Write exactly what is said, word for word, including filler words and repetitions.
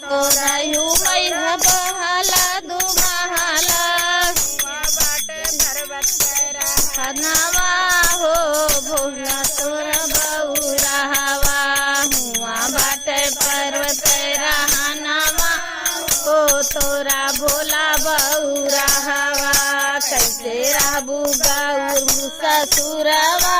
तोरा यू है बहला दुमहला। हुआ बाटे पर्वत पैरा हनवा हो, भोला तोरा बउरहवा। हुआ बाटे पर्वत पैरा हनवा हो, तोरा भोला बउरहवा। कैसे रहबू गौर ससुरवा